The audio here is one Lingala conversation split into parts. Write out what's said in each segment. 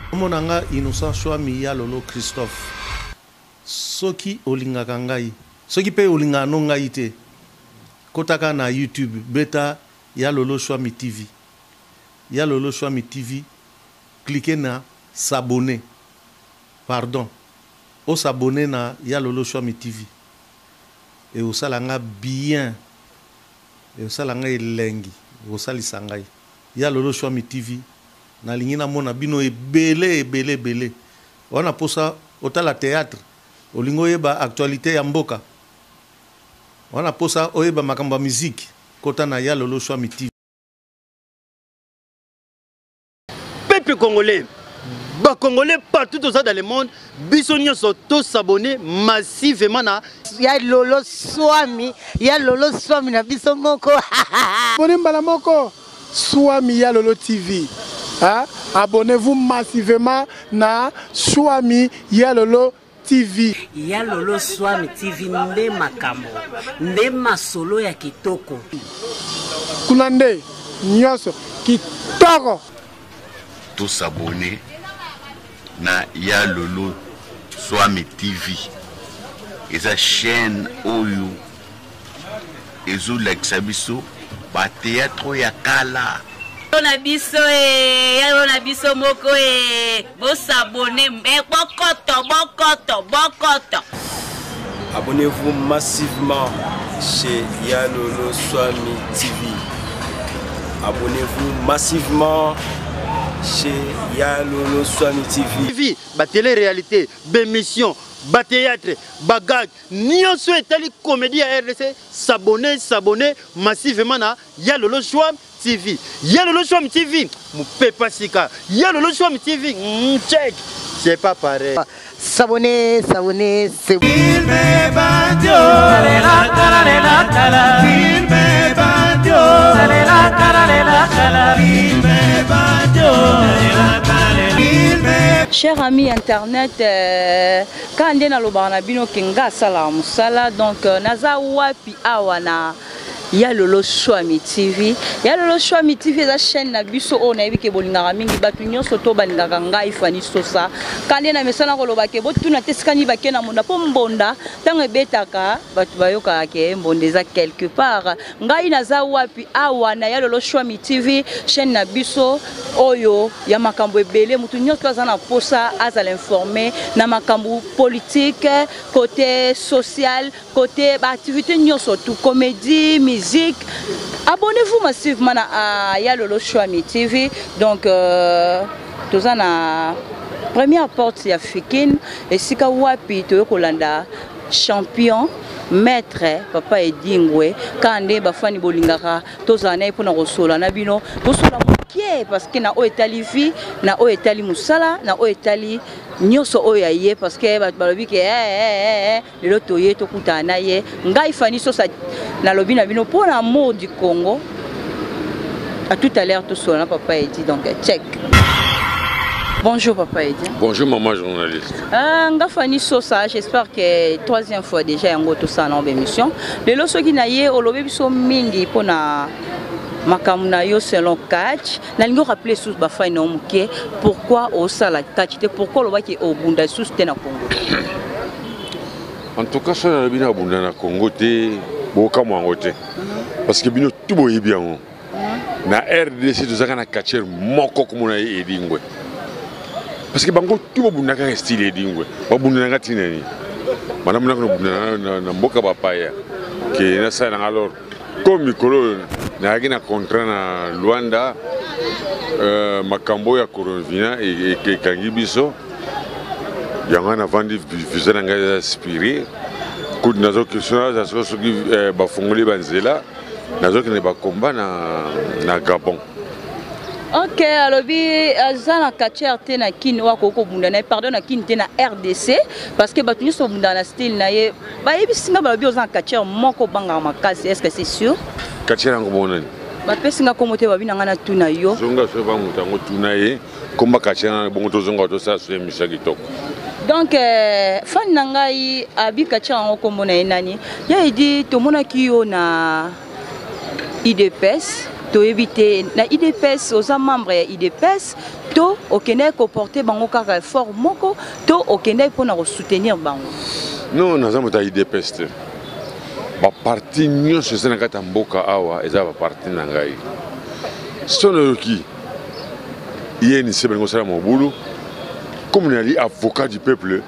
Kombo na nga Innocent Shuami ya Lolo Christophe. Soki olingaka ngai, soki pe olingaka no ngai te, kotaka na YouTube beta ya Lolo Shuami TV. Ya Lolo Shuami TV, cliquer na s'abonner. Pardon, o s'abonner na ya Lolo Shuami TV. Ekosala nga bien, ekosala nga elengi, ekosalisa ngai. Ya Lolo Shuami TV, nalingi namona bino ebele ebele ebele. Wana posa otala theatre, olingi oyeba actualite ya mboka, wana posa oyeba makambo ya musique, kota na Ya Lolo Shuami TV. Peuple congolais, ba congolais partout toza dans le monde, biso nyonso to s'abonner massivement na Ya Lolo Swami, Ya Lolo Swami na biso moko. Abonnez mbala moko Swami Ya Lolo TV. Hein? Abonnez-vous massivement na Swami Ya Lolo TV. Ya Lolo Swami TV nde makambo nde masolo ya kitoko. Kuna nde nyonso kitoko. To s'abonner na Ya Lolo Swami TV. Eza chaîne oyo ezolakisa biso ba théâtre ya kala. Na biso e yalo na biso moko e bosabone me bokoto bokoto bokoto. Abonnez-vous massivement chez Yalolo Swami TV. Abonnez-vous massivement chez Yalolo Swami TV. TV, ba télé-réalité, ba émission, ba théâtre, ba gag, nyonso etali comédie ya RDC, s'abonner, s'abonner massivement na Yalolo Swami TV. Yalolo Swami TV, mupepa sika. Yalolo Swami TV, check. C'est pas pareil. S'abonner, s'abonner, c'est bon. Cher ami internet, kaka nde nalobaka na bino ke nga asalaka mosala, donc naza wapi awa na Ya Lolo Swami TV. Ya Lolo Swami TV eza chaîne na biso oyo nayebi ke bolingaka mingi, bato nyonso to balingaka ngai Fanny Sosa. Kaka nde na mesana koloba ke botuna te esika nini bake na mbonda, mpo mbonda ntango ebetaka bato bayokaka ke mbonda eza quelque part. Ngai naza wapi awa na Ya Lolo Swami TV, chaîne na biso oyo ya makambo ebele. Moto nyonso aza na posa azala informé na makambo politique, côté social, côté ba activité nyonso tout, comédie, musique. Abonnez-vous massivement na Ya Lolo Swami TV. Donc toza na première porte ya Fikin, esika wapi toyo kolanda champion maître Papa Edingwe. Kaka nde bafani bolingaka tozala na ye mpona kosola na bino, tosola moke parce que na oyo etali vie, na oyo etali mosala, na oyo etali nyonso oyo ya ye, parce que bato balobi ke lelo toye tokutana na ye. Ngai Fanny Sosa nalobi na bino mpona amour du Congo. À tout à l'heure tosola na Papa Edi, donc check. Bonjour Papa Edi. Bonjour maman journaliste. Nga Fanny Sosa, j'espère que troisième fois déjà yango tosala na émission. Lelo soki na ye olobi biso mingi mpona makambo na yo selon catch. Nalingi rappeler sous ba fai na moke pourquoi osala catch te, pourquoi olobaki obunda sous te na Congo. En tout cas, ça nalobi na bunda na Congo te, bokamwa yango te. Parce que bino tout boyebi yango. Na RDC tozalaka na catcheur moko komona ye Edingwe. Parce que bango tout babundaka kaka style Edingwe. Babundanaka ntina nini? Banamonaka nobundana na mboka bapaya. Ke nasala nanga alors comme mikolo oyo nayaki na contrat na Luanda, makambo ya coronavirus ekangi biso. Yango wana navandi visa na ngai eza expiré. Kutu nazo question naza soki bafungoli banzela, nazokende bakomba na Gabon. Ok, alobi aza na catcheur te na Kin oyo akoki kobunda na ye, pardon, na Kin te, na RDC, parce que bato nyonso babundaka na style na ye. Bayebisi nga balobi oza na catcheur moko obangaka makasi, est-ce que c'est sûr? Catcheur yango bonani? Bapesi nga kombo te, babi na nga natuna yo. Zonga soki ba moto yango tuna ye komba catcheur na bongo, tozonga tosala so émission kitoko. Donc fan na ngai abi catcheur yango kombo na ye nani? Ya Edi, tomonaki yo na IDPS. Toyebi te na UDPS, oza membre ya UDPS to okendaki koporte bango kaka effort moko to okendaki mpona kosoutenir bango? Non, naza moto ya UDPS te. Baparti nyonso eza na kati ya mboka awa eza baparti na ngai. So nayoki UNC balingi kosala mobulu, comme nali avocat du peuple,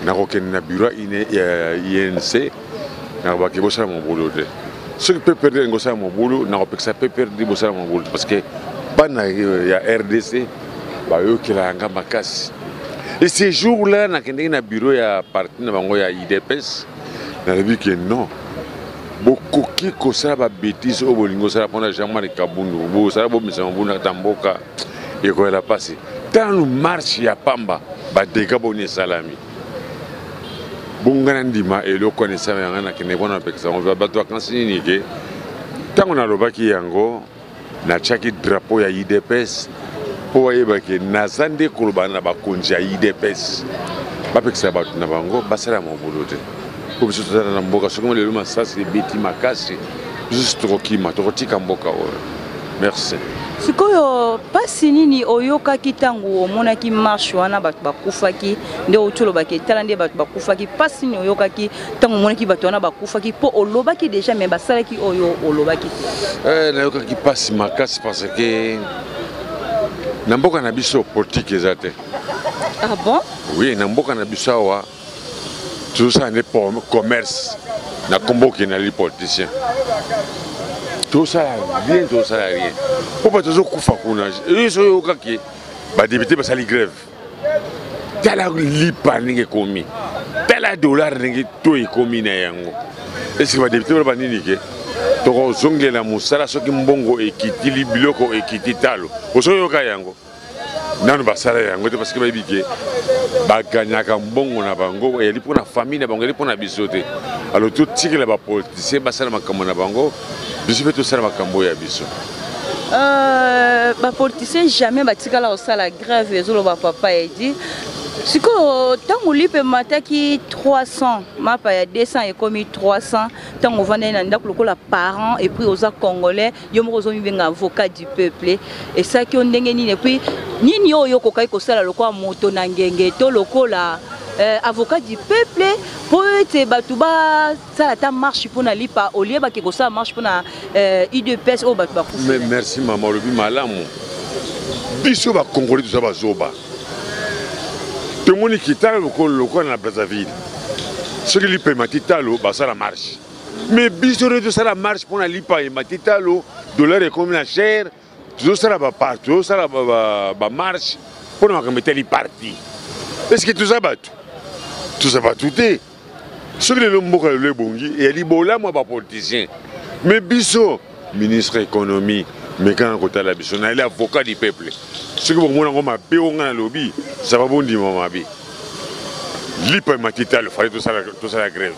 nakokende na bureau ya UNC, nakobaki bosala mobulu te. Soki PPRD elingi kosala mobulu, nakopekisa PPRD bosala mobulu te, parce que bana ya RDC bayokelaka nga makasi. Et ce jour-là, nakendeki na bureau ya parti na bango ya UDPS, nalobi ke non, bokoki kosala ba bêtises oyo bolingi kosala mpona Jean-Marc Kabundu, bosala bomisa mobulu na kati ya mboka, ekoyela mpasi. Ntango marche ya pamba, badega boni esalami. Bongo ngai nandima eloko wana esalami yango, nakende mpona napekisa yango. Bato bakanisi nini ke ntango nalobaki yango, natiaki drapeau ya UDPS mpo bayeba ke naza nde koloba na bakonzi ya UDPS, bapekisa bato na bango basala mobulu te, mpo biso tozala na mboka. Soki lelo masasi ebeti makasi, biso tokokima, tokotika mboka oyo. Merci. Sikoyo mpasi nini oyokaki ntango omonaki marche wana bato bakufaki? Nde outi olobaki etala nde bato bakufaki. Mpasi nini oyokaki ntango omonaki bato wana bakufaki? Mpo olobaki déjà, mais basalaki oyo olobaki te. Nayokaki mpasi makasi parce que na mboka na biso politique eza te. Ah bon? Oui, na mboka na biso awa tozosala nde commerce na kombo okende nali politicien, tozosala rien, tozosala rien mpo bato tozokufa kuna. Yo oyokaki badepute basali grève, tala lipa ndenge ekomi, tala dollar ndenge to ekomi na yango. Eske badepute baloba nini ke tokozongela mosala soki mbongo ekitili, biloko ekiti talo? Ozoyoka yango nanu basala yango te, parce que bayebi ke baganyaka mbongo na bango eyali mpona famille na bango, eyali mpona biso te. Alors totikela bapoliticien basala makambo na bango, biso mpe tosala makambo ya biso. Bapoliticien jamais batikala kosala grève, ezoloba papa Edi. Sikoyo ntango lipa emataki 300, mapa ya 200 ekomi 300, ntango ovandaki na ndako lokola parent et puis oza congolais, yo moko ozomibenga avocat du peuple, esalaki yo ndenge nini? Et puis nini oyo okokaki kosala lokola moto na ngenge to lokola avocat du peuple mpo ete bato basala ata marche mpona lipa, olie bake kosala marche mpona UDPS oyo bato bakufi? Mais merci mama, olobi malamu. Biso bakongoli toza bazoba. Tomoni kitala lokolo lokola na Brazzaville, soki lipa emati talo, basala marche. Mais biso nde tosala marche mpona lipa emati talo, dollar ekomi na cher, tozosala tozosala bamarche mpona makambo etali parti. Est-ce que toza bato? Toza bato te. Soki lelo mboka lelo ebongi, eyali bolamu ya bapoliticien. Mais biso, ministre économie mekanga kotala biso, nayali avocat du peuple. Soki bomona yango mabe oyo ngai nalobi, zaba bondima mabe. Lipa emati talo, fallait tosala grève.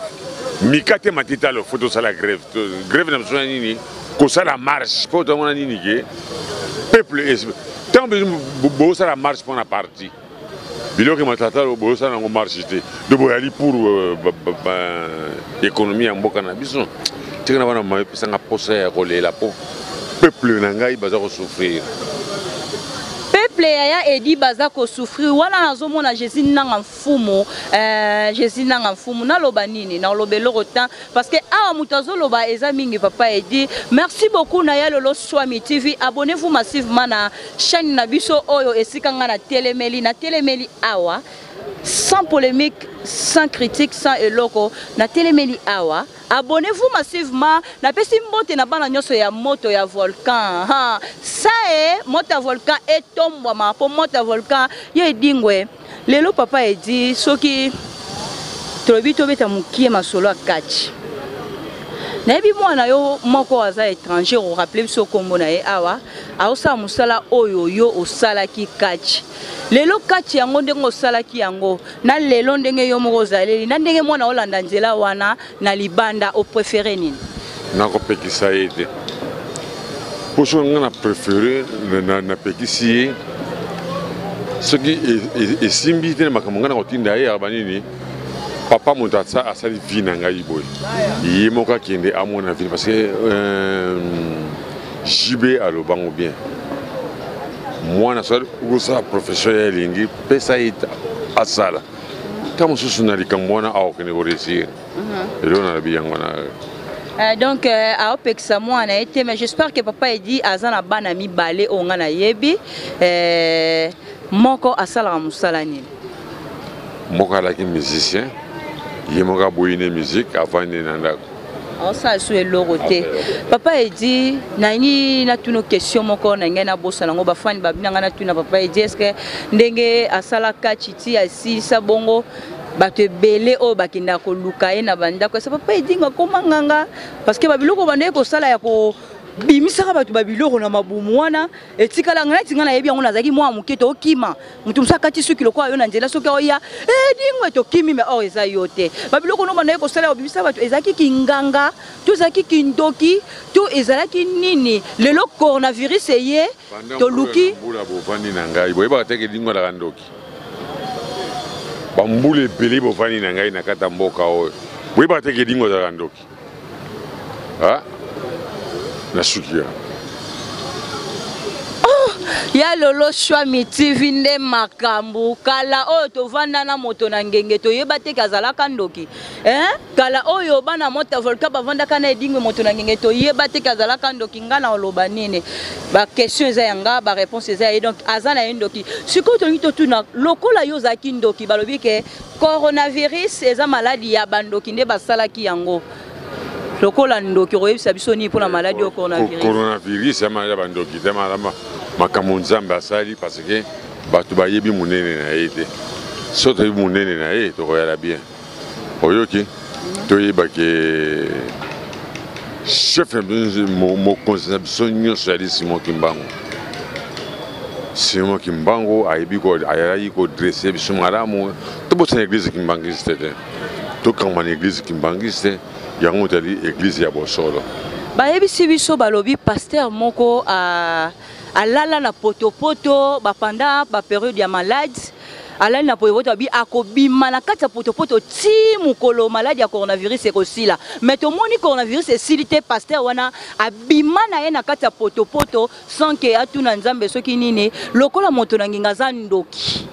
Mikate emati talo, faut tosala grève. Grève na biso na nini? Kosala marche mpo tomona nini ke peuple ntango bosala marche mpona parti, biloko ematata, bosala yango marche te. Do boyali pour économie ya mboka na biso. Tika na bana mama, epesanga posa ya kolela mpo peuple na ngai baza kosouffrir. Peuple yaya Edi baza kosouffrir wana. Nazomona Jésus nanga mfumu, Jésus nanga mfumu. Naloba nini? Naloba eloko tan parce que awa moto azoloba eza mingi. Papa Edi, merci beaucoup na ya Lolo Swami TV. Abonnez-vous massivement na chaîne na biso oyo esika nga na telemeli, na telemeli awa sans polémique, sans critique, sans eloko. Na telemeli awa, abonnez-vous massivement. Napesi mbote na bana nyonso ya moto ya volcan. Ha sa e moto ya volcan etombwama mpo moto ya volcan ye edingwe lelo. Papa Edi, soki tolobi tobeta mokie masolo ya kati, nayebi mwana yo moko aza étranger, orappeler biso nkombo na ye awa, aosala mosala oyo yo osalaki kati. Lelo kati yango ndenge osalaki yango na lelo ndenge yo moko ozaleli na ndenge mwana olanda nzela wana na libanda, opréféré nini? Nakopekisa ye te, mpo soki nga na préféré, napekisi ye, soki esimbi te na makambo ngai na kotinda ye ya banini, papa moto asali vie na ngai boye, ye moko akende amona vie, parce que euh, JB alobango bien. Mwana soki okosala profession ya elingi pesa ye asala. Ntango mosusu na likambo wana akokende koresir. Eloko nalobi yango wana. Donc aopekisa mwana ye te, mais j'espère que papa Edi aza na bana mibale oyo nga nayebi. Moko asalaka mosala nini? Moko alaki musicien, ye moko aboyi ne musique, avandi na ndako. Aosala su eloko te. Papa Edi, nalingi natuna question moko na ngai nabosana yango, bafani babina ngai natuna papa Edi, est ce que ndenge asalaka chiti asilisa bongo bato ebele oyo bakendaka koluka ye na bandako, ese papa Edi akoma nganga? Parce que babiloko bandeki kosala ya kobimisaka bato babiloko na mabumu wana etikala ngai neti ngai nayebi yango, nazalaki mwa moke, tokima moto mosusu akati suki lokola yo na nzela, soki oya edingwe tokimi, me or eza yo te. Babiloko no bandaki kosala ya kobimisa bato ezalaki kinganga to ezalaki kindoki to ezalaki nini? Lelo coronavirus eye toluki mbula bovandi na ngai, boyebaka te ke edingwe alaka ndoki. Bambula ebele bovandi na ngai na kati ya mboka oyo, boyebaka te ke edingwe azalaka ndoki. Na suki ya Ya Lolo Shwami TV nde makambo. Kala oyo tovanda na moto na ngenge, toyeba te ke azalaka ndoki, eh? Kala oyo bana mota volka bavandaka na Edingwe moto na ngenge, toyeba te ke azalaka ndoki. Nga na oloba nini? Baquestion eza ya nga, baréponse eza ya ye. Donc aza na ye ndoki. Sikoyo tolingi totuna, lokola yo ozalaki ndoki, balobi ke coronavirus eza maladi ya bandoki nde basalaki yango. Lokola ndoki, okoyebisa biso nini mpona maladi oyo coronavirus? Coronavirus ya maladi ya bandoki te, malama makambo Nzambe asali, parce que bato bayebi monene na ye te. So toyebi monene na ye, tokoyala bien. Oyoki, toyeba ke chef na biso, mokonzi na biso nyonso yali Simon Kimbangu. Simon Kimbangu ayebi ayalaki kodresse biso malamu. Tobosana église kimbangiste te, tokangama na église kimbangiste, yango ezali église ya bosolo. Bayebisi biso, balobi pasteur moko alala na potopoto bapanda baperiode ya malade, alali na potopoto, abi akobima na kati ya potopoto ti mokolo maladi ya coronavirus ekosila. Mais tomoni coronavirus esili te, pasteur wana abima na ye na kati ya potopoto sans ke atuna Nzambe soki nini. Lokola moto na nginga aza ndoki,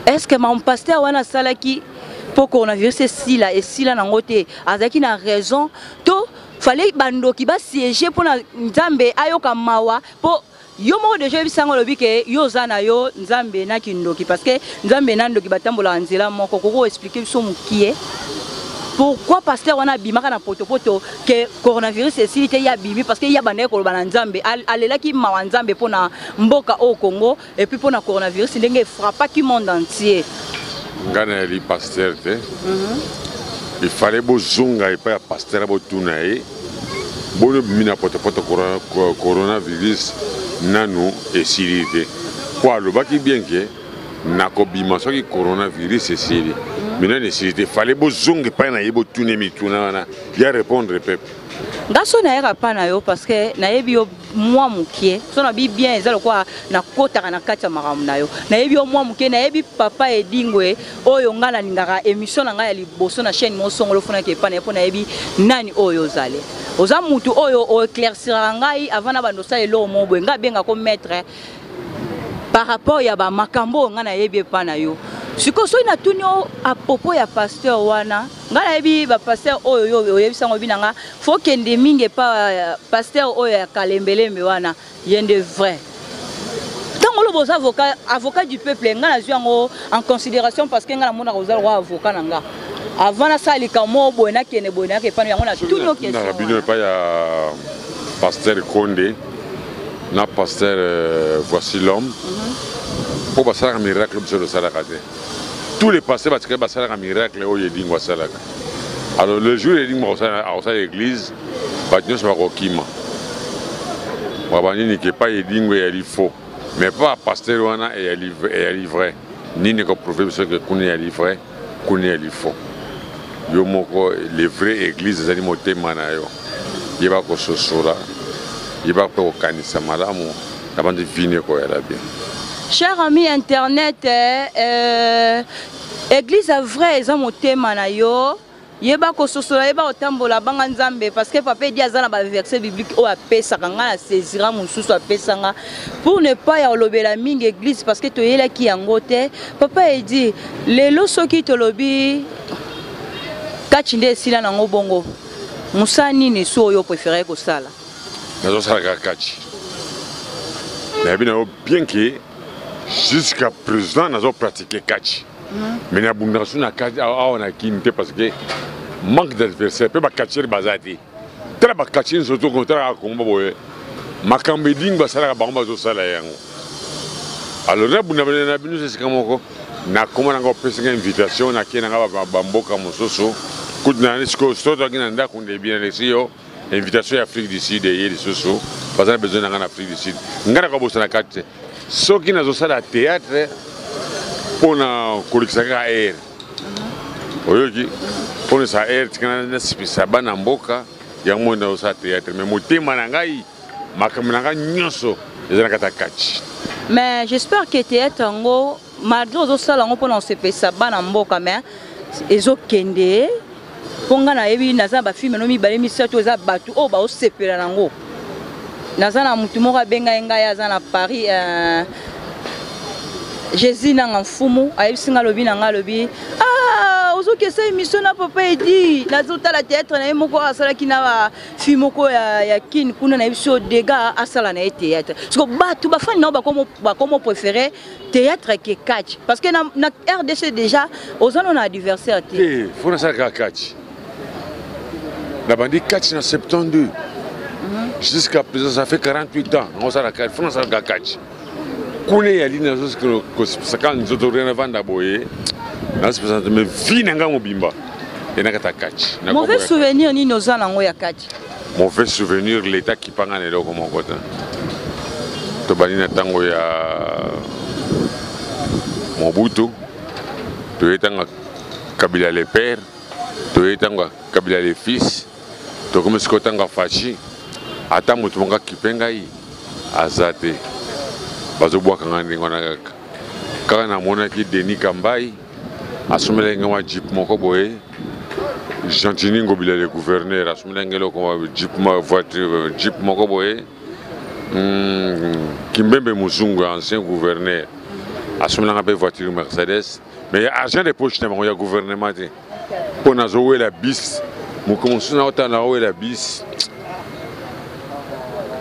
est ce que mon pasteur wana asalaki mpo coronavirus esila, esila nango te, azalaki na raison to fallait bandoki basiége mpona Nzambe ayoka mawa? Mpo yo moko deja oyebisa yango, olobi ke yo oza na yo Nzambe na kindoki, parce que Nzambe na ndoki batambolaka nzela moko. Koko explike biso mokie pourquoi pasteur wana abimaka na potopoto ke coronavirus esili te, ye abimi, parce que ye abandaki koloba na Nzambe, alelaki mawa Nzambe mpona mboka oyo Congo et puis mpona coronavirus ndenge efrappaki monde entier. Ngai nayali pasteur te. Il fallait bozonga epai ya pasteur, botuna ye boni obimi na potopoto, coronavirus nanu esili te, mpo alobaki bien ke nakobima soki coronavirus esili. Mais nani esili te, fallait bozonga epai na ye, botuna mituna wana ya répondre peuple. Nga so nayaka mpa na yo parce que nayebi yo mwa mokie, so nabi bien eza lokola nakotaka na kati ya makambo na yo. Nayebi yo mwa moke, nayebi papa Edingwe oyo nga nalingaka. Émission na ngai ya liboso na chaîne mosongolo ofunaki epa na ye, mpo nayebi nani oyo ozali. Oza mutu oyo oéclairciraka ngai avant na bando osala eloko moko boye. Ngai abengako maître par rapport ya bamakambo oyo ngai nayebi epa na yo. Sikoyo soki natuni yo à propos ya pasteur wana, ngai nayebi bapasteur oyo yo oyebisa yango, oyebi na nga fo kende mingi epa pasteur oyo ya Kalembelembe wana, ye nde vrai. Ntango oloba oza avocat, avocat du peuple, ngai nazwi yango en considération, parce que ngai namonaka oza lokwa avocat na nga. Avant nasala likambo moko boye, nakende boye, nayaka epai yango, natuni yo question. Bino epai ya pasteur Konde na pasteur Voici l'homme, mpo basalaka miracle, biso tosalaka te. Tous les pasteurs batikali basalaka miracle oyo Edingo asalaka. Alors le jour Edingo akosala église, bato nyonso bakokima, baba nini ke epai Edingo eyali faux, mais pa pasteur wana eyali vrai. Nini ekoprouve biso ke kuna eyali vrai, kuna eyali faux? Yo moko, le vrai église ezali motema na yo. Yeba kososola, yeba mpe kokanisa malamu na bandi vini ekoyala bien. Cher ami internet, église ya vrai eza motema na yo. Yeba kososola, yeba kotambola, banga Nzambe parce que papa Edi aza na ba verset biblique oyo apesaka nga na saisira mosusu apesa nga pour ne pas ya kolobela mingi église parce que toyelaki yango te. Papa Edi, lelo soki tolobi kati nde esila nango bongo mosala nini so oyo préféré kosala? Nazosala kaka kati. Nayebi na yo bien que jusqu'à présent nazo pratiquer kati. Mais nabundaka so na kati awa na kini te parce que manque d'adversaire mpe bacatcheur baza te. Tala bacatcheur nyonso tokotalaka Kongo boye makambo edingi basalaka bango bazosala yango. Alors nabunda na bino esika moko nakoma nanga opesi nga invitation nakei nanga bamboka mosusu kutu na sikoyo soki na ndako ndebi nalekisi yo invitation ya Afrique du Sud eye lisusu baza na besoin na nga na Afrique du Sud nga nakobosana kati te soki nazosala théâtre mpo na kolekisa kaka aire oyoki mpo na sa aire tika nasipisa bana mboka yango moi nazosala théâtre mais motema na ngai makambo na ngai nyonso eza na kati ya kati. Mais j'espère que théâtre yango malgré ozosala yango mpona kosepelisa bana mboka mais ezokende mpo ngai nayebi naza na bafilme no mibale misato eza bato oyo baosepela nango. Naza na motu moko abengai ngai aza na Paris Jésus nanga mfumu ayebisi ngai alobi na ngai alobi ah ozokesa émission na papa Edi nazotala théâtre na ye moko asalaki na ba fille moko ya Kin kuna na biso dégâts asala na ye théâtre parce que bato bafani nao bakomo préféré théâtre ke catch parce que na RDC déjà ozana na adversaire te. Eh, faut na sala catch. Na bandi catch na 72. Jusqu'à présent ça fait 48 ans. On sala catch, faut na sala catch. Kuna yali na zo ko saka nzoto rien vanda boye. Na se présente mais vie na nga mobimba. Et na kata catch. Mauvais souvenir ni nozana ngo ya catch. Mauvais souvenir l'état qui panga na eloko moko te. Tobandi na ntango ya Mobutu, toye ntango Kabila le père, toye ntango Kabila le fils, tokomi sikoyo ntango ya Fatshi. Ata moto moko akipe ngai aza te, bazobwaka ngai ndenge wana kaka. Kaka namonaki Denis Kambayi asomelaki ngai mwa jeep moko boye, Gentiny Ngobila le gouverneur asomelaki ngai eloko mwa jeep, mwa voiture, jeep moko boye. Kimbembe Muzungu ancien gouverneur asomelanga mpe voiture Mercedes, mais ya argent de poche na bango ya gouvernement te, mpo nazowela bis moko mosusu naotala nawela bis.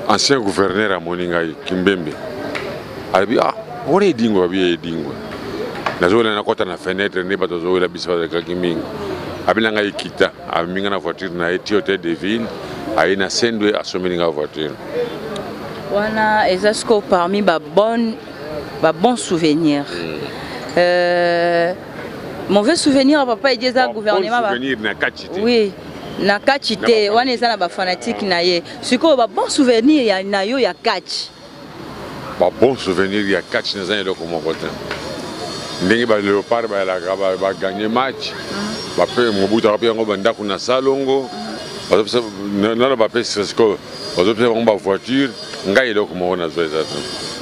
Ancien gouverneur amoni ngai Kimbembe alobi ah wana Edingwe, abi Edingwe nazowela nakota na fenêtre nde bato bazowela bis bazalaki mingi. Abi na ngai kita, amemi ngai na voiture na ye ti hôtel de ville, aye na Sendwe asomeli ngai voiture. Wana eza sikoyo parmi ba bonne ba bon souvenir. Mauvais souvenir ya papa Edi eza Bon, gouvernement bon souvenir na kati te. Oui, na kati te, wana eza na ba fanatique na ye. Sikoyo ba bon souvenir ya na yo ya catch. Ba bon souvenir ya catch naza eloko moko te. Ndenge ba Léopard bayalaka ba gagner match, ba pe Mobutu akapi yango ba ndako na Salongo, bazopesa nalo ba pesa sikoyo, bazopesa bango ba voiture, ngai eloko moko nazwa eza te.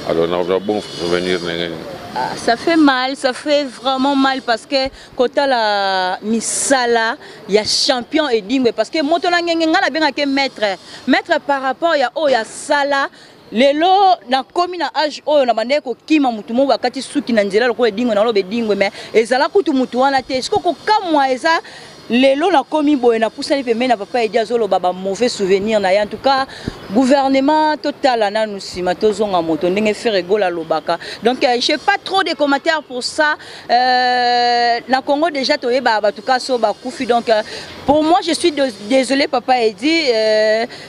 Alors nakozwa bon souvenir ndenge nini? Ah, ça fait mal, ça fait vraiment mal parce que kotala misala ya champion Edingwe, parce que moto na ngenge nga na benga ke maître, maître par rapport ya oyo ya sala lelo na komi na âge oyo na bandaki kokima mutu moko bakati suki na nzela lokola Edingwe na lobe Edingwe, mais ezala kutu mutu wana te. Siko kokamwa eza lelo na komi boye na pusani pembeni na papa Edi azoloba ba mauvais souvenir na ye. En tout cas gouvernement totala nanu nsima tozonga moto ndenge Ferre Gola alobaka. Donc j'ai pas trop de commentaires pour ça. Na Congo déjà toyeba bato kaso bakufi. Donc pour moi je suis désolé papa Edi.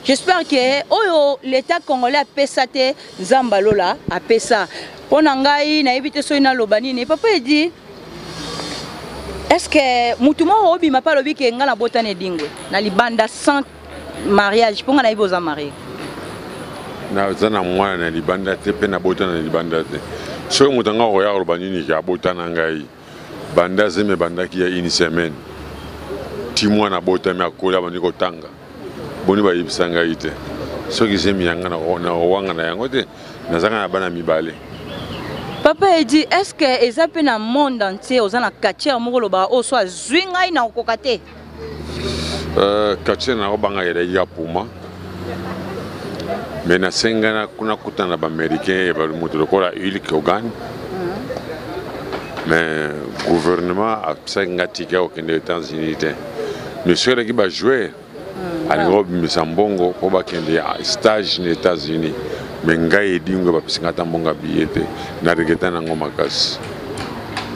J'espère que oyo l'état congolais apesa te Nzamba Lola apesa. Pona ngai nayebi te soki naloba nini. Papa Edi, est-ce que mutu moko obima pa lobi ke nga na botana Edingwe na libanda sans mariage, mpo nga nayebi oza marié? Naza na mwana na libanda te, mpe nabotana na libanda te. Soki moto anga akoya koloba nini ke abotana ngai, banda zemi ebandaki ya une semaine ti mwana abotami akoli abandi kotanga, boni bayebisa ngai te. Soki zemi ya nga na kowanga na yango te, nazanga na bana mibale. Papa Edi, est-ce que eza pe na monde entier oza na quartier moko lobaka oyo so azwi ngai na kokoka te? Euh, quartier na obanga ezalaki ya puma mais nasenga nakutana na baaméricain moto lokola Hulk Hogan mais gouvernement apesaki nga ticket ya kokende États-Unis te mais soki elaki bajoueur alingi obimisa mbongo mpo bakende stage na États-Unis mais ngai edingo bapesi nga ata mbongo ya billet te na regreta nango makasi.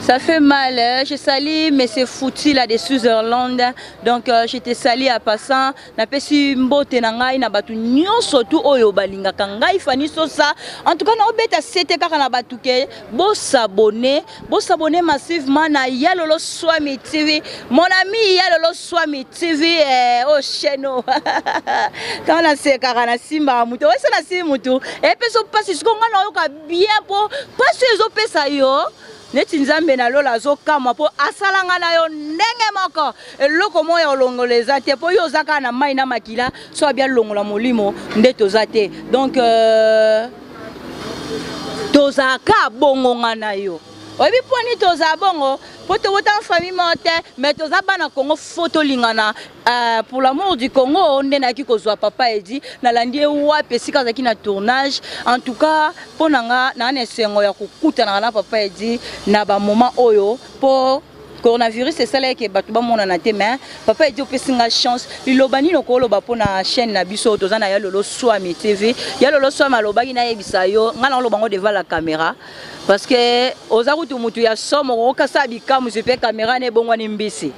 Ça fait mal, hein. Je salue M. Fouti là de Switzerland. Donc euh, je te salue à passant. Napesi mbote na ngai na batu nyonso tu oyo balingaka ngai Fanny Sosa. En tout cas na obeta sete kaka na batu ke bo s'abonner, bo s'abonner massivement na Yalolo Swami TV. Mon ami Yalolo Swami TV eh, oh chaîne. Quand na sekaka na simba mutu, oyo na simba mutu. Et peso pasi siko nga na yoka bien po pasi ezopesa yo. Neti Nzambe na lola azokamwa mpo asala nga na yo ndenge moko. Eloko moko ya kolongola eza te mpo yo oza kaka na mai na makila, so abi alongola molimo nde toza te. Donc euh, tozalaka bongo nga na yo. Oyebi mpo nini tozala bongo? Mpo tobotama famille moko te, mais toza bana Congo, faut tolingana. Euh, pour l'amour du Congo nde nayaki kozwa papa Edi, nalandi ye wapi esika azalaki na tournage. En tout cas mpo na nga naa na esengo ya kokutanaka na papa Edi na bamoment oyo mpo coronavirus esalaki ke bato bamonana te, mais papa Edi opesi nga chance. Liloba nini okoloba mpo na chaîne na biso toza na ya Lolo Swami TV? Ya Lolo Swami alobaki nayebisa yo, nga naoloba ngo devant la caméra parce que oza kutu mutu ya somo, okokasa bikamwisi mpe kamera na ebongwani mbisi.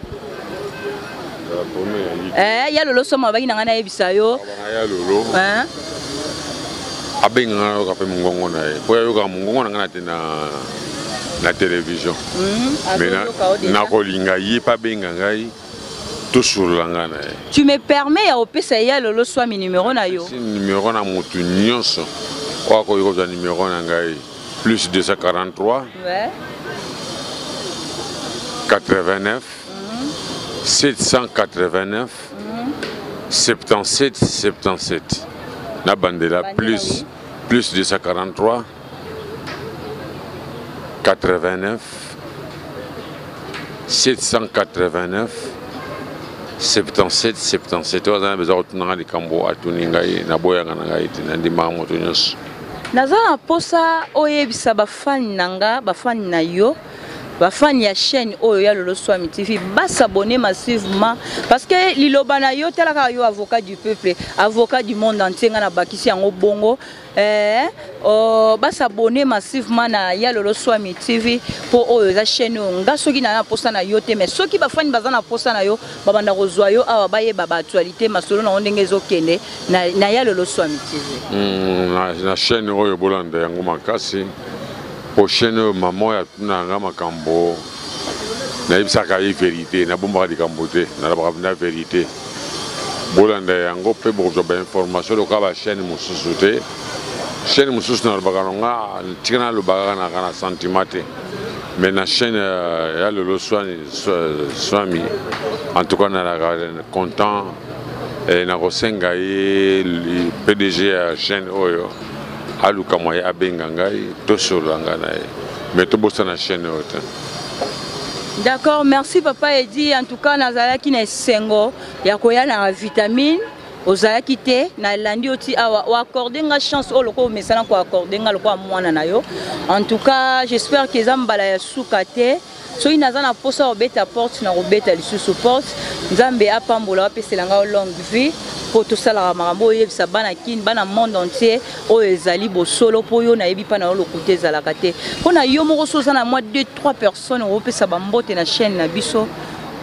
Eh, ya Lolo Somo alobaki na ngai nayebisa yo. Ya Lolo eh? Abenga ngai nayoka mpe mongongo na ye mpo yayokaka mongongo na ngai na te na télévision. Mais nakolinga ye mpe abenga ngai tosolola ngai na ye. Tu me permets ya opesa ya Lolo Swami numéro na yo? Si numéro na motu nyonso oyo akoki kozwa numéro na ngai, plus 243 ouais. 89 789 77 77 na bandela plus plus 243 89 789 77 77. Oyo aza na besoin kotunanga likambo, atuni ngai, naboyanga na ngai te, nandimaka moto nyonso. Naza na mposa oyebisa bafani na nga, bafani na yo, bafani ya chaîne oyo ya Lolo Swami TV basabonne massivement parce que liloba na yo, tala kaka yo, avocat du peuple, avocat du monde entier, nga nabakisi yango bongo. Eh, oh, basabonne massivement na ya Lolo Swami TV mpo oyo eza chaîne oyo nga soki na na posa na yo te, mais soki bafani baza na posa na yo, babanda kozwa yo awa, bayeba baactualité, masolo na yo ndenge ezokende na ya Lolo Swami TV. Na chaîne oyo bolanda yango makasi mpo chaîne oyo mama oyo atuna nga makambo, nayebisaka ye vérité, nabombaka likambo te, nalobaka na vérité. Bolanda yango mpe bokozwa bainformation lokola bachaîne mosusu te. Chaîne mosusu nalobaka nanga tika nalobaka kaka naka na sentiment te, mais na chaîne ya Lolo Swami, en tout cas nalaka content. Nakosenga ye PDG ya chaîne oyo aluka moye abenga ngai tosolola ngai na ye, mais tobosana chaîne oyo te. D'accord, merci papa Edi. En tout cas, nazalaki na esengo ya koya na vitamine. Ozalaki te, nalandi yo ti awa, oaccorde nga chance oyo lokola omesana koaccorde nga lokola mwana na yo. En tout cas, j'espère que eza mbala ya suka te. Soki naza na posa kobeta porte, na kobeta lisusu porte. Nzambe apambola, apesela nga longue vie mpo tosalaka makambo oyo oyebisa bana Kin, bana monde entier oyo ezali bosolo, mpo yo nayebi mpa na yo lokuta ezalaka te. Mpo na yo moko, so oza na mwa 2 3 personnes okopesa bambote na chaîne na biso,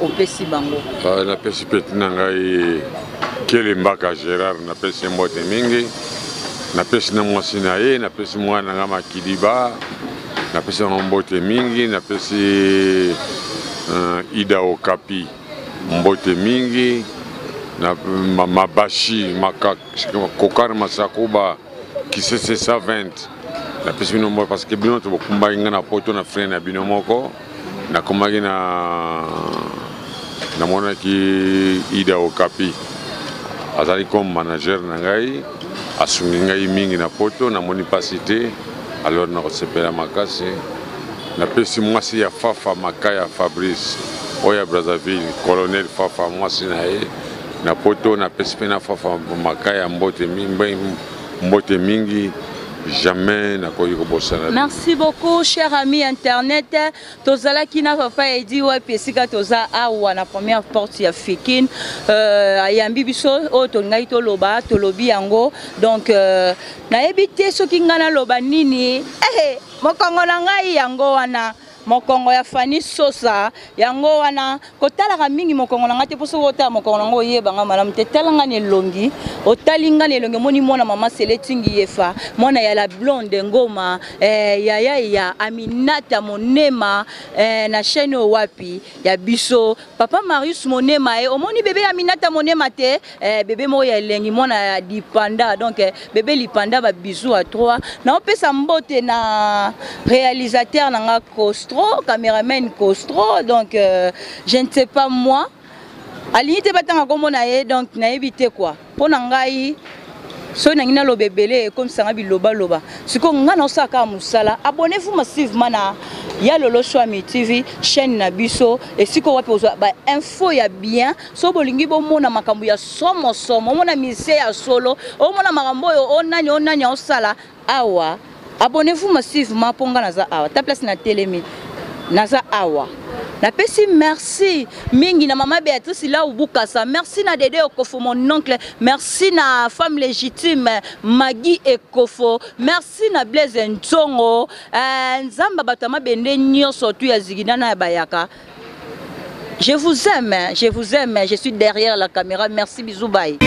opesi bango? Napesi peti na ngai Kelembaka Gérard, napesi ye mbote mingi, napesi na mwasi na ye, napesi mwana na ngai Makidiba, napesi bango mbote mingi, napesi Ida Okapi mbote mingi, na Mabashi Kokar Masakuba Kisese 120, napesi bino mbote parce que bino to bokumbaki ngai na poto na frein na bino moko. Nakomaki na namonaki Ida Okapi azali comme manager na ngai, asungi ngai mingi na poto, namoni mpasi te, alors nakosepela makasi. Napesi mwasi ya Fafa Makaya Fabrice oyo ya Brazzaville, colonel Fafa, mwasi na ye. Na poto napesi mpe na Fafa Makaya mbote, mbote mingi, jamais nakoki kobosana. Merci beaucoup, cher ami internet. Tozalaki na papa Edi wapi esika toza awa na première porte ya Fikin. Ayambi biso oyo tolingaki toloba, tolobi yango. Donc nayebi te soki ngai naloba nini. Mokongo na ngai yango wana, mokongo ya Fani Sosa yango wana. Kotalaka mingi mokongo na ngai te, mpo soki otala mokongo na ngai, oyebanga malamu te. Tala ngai na elongi, otali ngai na elongi, omoni mwana mama Seletingi Yefa, mwana ya la blonde Ngoma, yaya ya Aminata Monema, na chaîne oyo wapi ya biso papa Marius Monema. Omoni bebe ya Aminata Monema te, bebe moko ya elengi, mwana ya Lipanda. Donc bebe Lipanda, babisous à trois. Naopesa mbote na réalisateur na nga Costro, caméraman Costro. Donc je ne sais pas, moi alingi te batanga kombo na ye, donc nayebi te quoi. Mpo na ngai, soki nangi naloba ebele, ekomisanga bilobaloba. Sikoyo ngai naosala kaka mosala. Abonnez-vous massivement na Ya Lolo Swami TV, chaîne na biso, esika wapi ozwa bainfo ya bien. So bolingi bomona makambo ya somosomo, omona mise ya solo, omona makambo oyo onani onani aosala awa, abonnez-vous massivement, mpo ngai naza awa ta place na telemi, naza awa. Napesi merci mingi na mama Béatrice Lau Bukasa, merci na Dede Okofo, mon oncle, merci na femme légitime Magi Ekofo, merci na Blaise Nzongo, Nzamba bato ya mabende nyonso tu ya zigidana ya bayaka. Je vous aime, je vous aime, je suis derrière la caméra. Merci, bisous, bye.